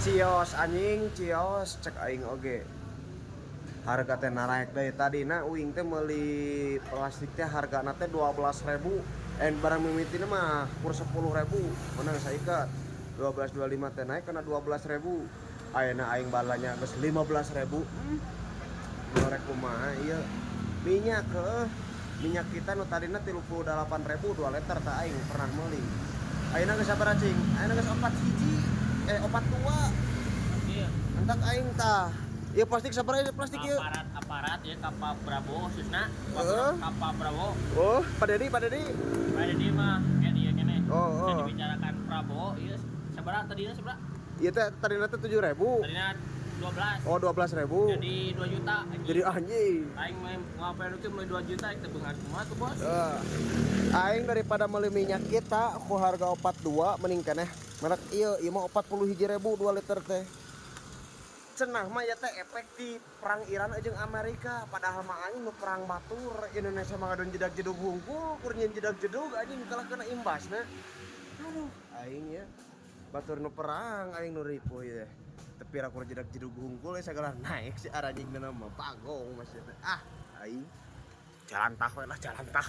Cios anjing, cios cek aing oge. Harga teh naraek deui. Tadina uing teh meuli plastik teh hargana teh 12.000, en barang mimitina mah kur 10.000, menang saikat 12.25 teh naik kana 12.000. Ayeuna aing balanya geus 15.000. Gorek kumaha ieu minyak heuh. Minyak kita nu tadina 38.000 2 liter teh aing pernah meuli, ayeuna geus sabaraha cing? Ayeuna geus opat hiji, eh, opat dua. Iya. Entak aing tah. Ieu plastik sabaraha ieu plastik ieu? Aparat aparat ya ka Pak Prabowo khususna. Heeh. Ka Pak Prabowo. Oh, Pak Dedi, Pak Dedi. Pak Dedi mah kayak dia kene. Oh. Bisa dibicarakan Prabowo ieu sabaraha tadina, sabaraha? Ieu teh tadina teh 7.000. Tadina 12. Oh, 12.000. Jadi 2 juta, anjing. Jadi anjing. Aing main ngapain itu mulai 2 juta aing teh beunghar kumaha tuh, Bos? Aing daripada meuli minyak kita ku harga 42 mending keneh merek ieu, ieu mah 41.000 2 liter teh. Cenah mah ya teh efek di perang Iran jeung Amerika, padahal mah aing nu perang batur, Indonesia mah ngadon jedag jedug hungkul, kur nyieun jedag jedug anjing kalah kena imbasna. Aduh, aing ya batur nu perang aing nu ripuh ya. Tapi kur jedag jedug hungkul ya segala naik si anjing mah bagong masih teh. Ah, aing jalan tah we lah, jalan tah.